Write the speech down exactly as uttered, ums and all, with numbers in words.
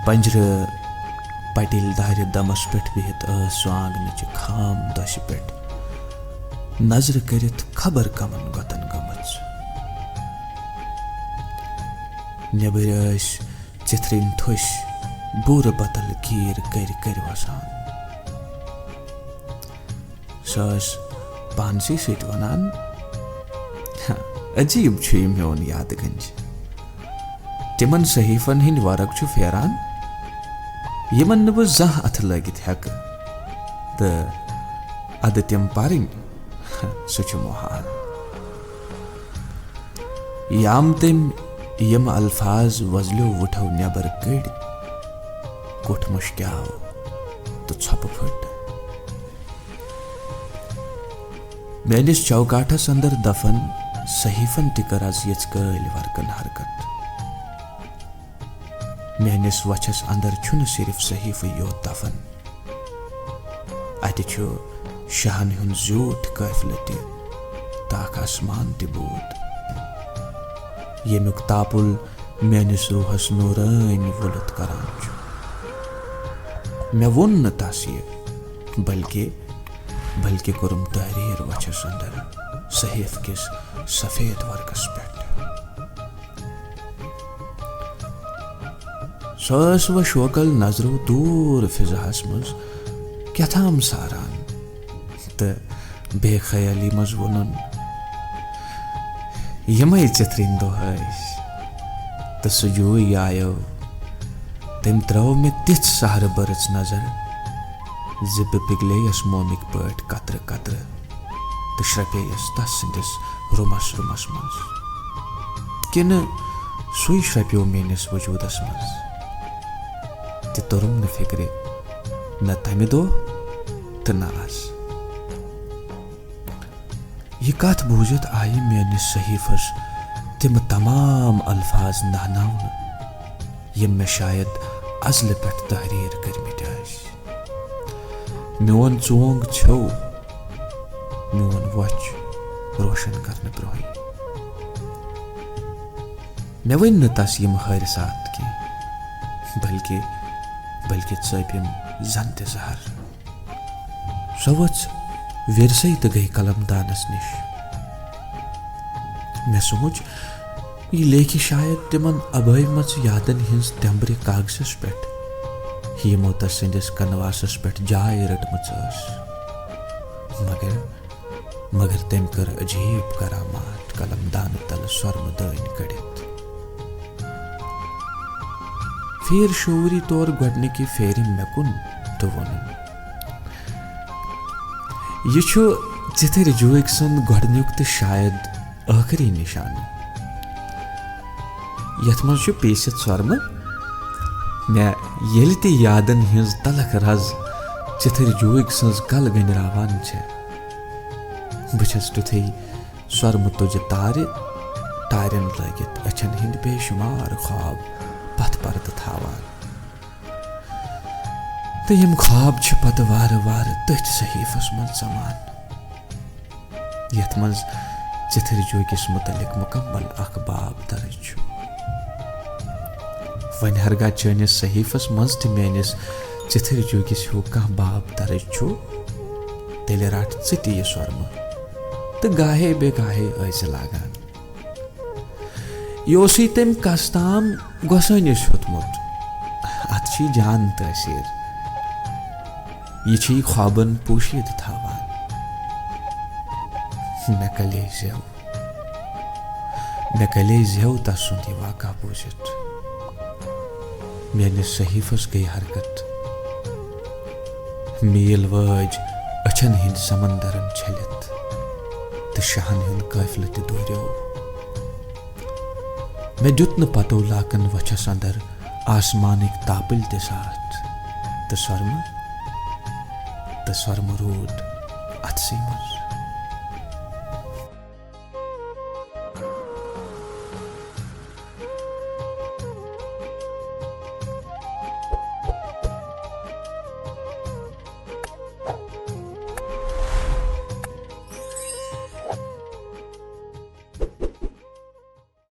پنجرٕ پٹِلۍ دارِ دمس پٮ۪ٹھ بِہِتھ ٲس سۄ آنگنہٕ چہِ خام دۄشہِ پٮ۪ٹھ نظرٕ کٔرِتھ خبر کمن گۄتن گٔمٕژ۔ نیبٕرۍ ٲسۍ ژِتھرِنۍ تھوٚش بوٗرٕ بتل کیٖر کٔرۍ کٔرۍ وسان۔ سۄ ٲس پانسٕے سۭتۍ ونان، "ہہ، عجیب چھُ یہِ میون یادگنج۔ تِمن صحیفن ہٕنٛدۍ ورق چھُ پھیران، یِمن نہٕ بہٕ زانٛہہ اتھٕ لٲگِتھ ہٮ۪کہٕ، تہٕ ادٕ تِم پرٕنۍ، ہہ، سُہ چھُ محال۔" یام تٔمۍ یِم الفاظ وۄزلیو وُٹھو نٮ۪بر کٔڑۍ، کُٹھ مُشکیاو تہٕ ژھۄپہٕ پھٔٹ۔ میٲنِس چوکاٹھس اندر دفن صحیفن تہِ کٔر از یِژھ کٲلۍ ورقن حرکت۔ میٲنِس وچھس اندر چھُنہٕ صرف صحیفہٕ یوت دفن، اتہِ چھُ شاہن ہُنٛد زیوٗٹھ قٲفلہٕ تہِ تہٕ اکھ آسمان تہِ بوٗت، ییٚمیُک تاپُل میٲنِس روحس نورٲنۍ وُلُت کران چھُ۔ مےٚ ووٚن نہٕ تس یہِ، بلکہِ، بلکہِ کوٚرُم تحریر وچھس اندر صحیفہٕ کِس سفید ورقس پٮ۪ٹھ۔ سۄ ٲس وۄنۍ شوکل نظرو دوٗر فضاہس منٛز کیٛاہ تام ساران تہٕ بے خیالی منٛز ووٚنُن، "یِمے ژِتھرِنۍ دۄہ ٲسۍ تہٕ سُہ جوٗے آیو۔ تٔمۍ ترٲو مےٚ تِژھ سہرٕ بٔرٕژ نظر زِ بہٕ پِگلییس مومٕکۍ پٲٹھۍ قطرٕ قطرٕ تہٕ شرپییس تس سٕنٛدِس روٗمس روٗمس منٛز۔ کِنہٕ سُے شرپیو میٲنِس وجوٗدس منٛز؟" تہِ توٚرُم نہٕ فِکرِ، نہ تمہِ دۄہ تہٕ نہ از۔ یہِ کتھ بوٗزِتھ آیہِ میٲنِس صحیفس تِم تمام الفاظ نہناونہٕ، یِم مےٚ شاید ازلہِ پٮ۪ٹھ تحریر کٔرمٕتۍ ٲسۍ۔ میون ژونگ ژھیوٚو، میون وۄچھ روشن کرنہٕ برونٛہٕے۔ مےٚ ؤنۍ نہٕ تس یِم حٲرثات کینٛہہ، بلکہِ، بلکہِ ژٲپِم زن تہِ زہر۔ سۄ ؤژھ ورسے تہٕ گٔیہِ قلم دانس نِش۔ مےٚ سوٗنچ، یہِ لیکھِ شاید تِمن ابٲومژ یادن ہٕنٛز تٮ۪مبرِ کاغذس پٮ۪ٹھ، یِمو تس سٕنٛدِس کنواسس پٮ۪ٹھ جاے رٔٹمٕژ ٲس۔ مگر، مگر تٔمۍ کٔر عجیب کرامات قلم دانہٕ تلہٕ سۄرمہٕ دٲنۍ کٔڑِتھ۔ پھیر شعوری طور گۄڈنِکہِ پھیرِ مےٚ کُن تہٕ ووٚنُن، "یہِ چھُ ژِتھٕرۍ جوٗکۍ سُنٛد گۄڈنیُک تہٕ شاید ٲخری نشانہٕ، یتھ منٛز چھُ پیٖسِتھ سۄرمہٕ۔ مےٚ ییٚلہِ تہِ یادن ہٕنٛز تلخ رز ژِتھٕرۍ جوٗکۍ سٕنٛز کل گٔنڈراوان چھےٚ، بہٕ چھَس تیُتھُے سۄرمہٕ تُجہِ تارِ، ٹارٮ۪ن لٲگِتھ أچھن ہٕنٛدۍ بے شُمار خواب پتھ پردٕ تھاوان۔ تہٕ یِم خواب چھِ پتہٕ وارٕ وارٕ تٔتھۍ صحیفس منٛز ژمان، یتھ منٛز ژِتھٕرۍ جوٗکِس مُتعلق مُکمل اکھ باب درٕج چھُ۔ وۄنۍ ہرگاہ چٲنِس صحیفس منٛز تہِ میٲنِس ژِتھٕرۍ جوٗکِس ہیوٗ کانٛہہ باب درٕج چھُ، تیٚلہِ رٹھ ژٕ تہِ یہِ سۄرمہٕ تہٕ گاہے بے گاہے ٲسۍ لاگان۔ یہِ اوسُے تٔمۍ کس تام گۄسٲنِس ہیوٚتمُت۔ اتھ چھِ جان تٲثیر۔ یہِ چھِ خوابن پوشیدٕ تھاوان۔ مےٚ کلے زٮ۪و۔ مےٚ کلے زٮ۪و تس سُنٛد یہِ واقعہ بوٗزِتھ۔ میٲنِس صحیفس گٔیہِ حرکت۔ میٖل وٲج أچھن ہٕنٛدۍ سمندرن چھٔلِتھ تہٕ شاہن ہُنٛد قٲفلہٕ تہِ دوٗریو۔ مےٚ دیُت نہٕ پتو لاکن وچھس اندر آسمانٕکۍ تاپٕلۍ تہِ ساتھ تہٕ سۄرمہٕ، تہٕ سۄرمہٕ روٗد اتھسٕے منٛز۔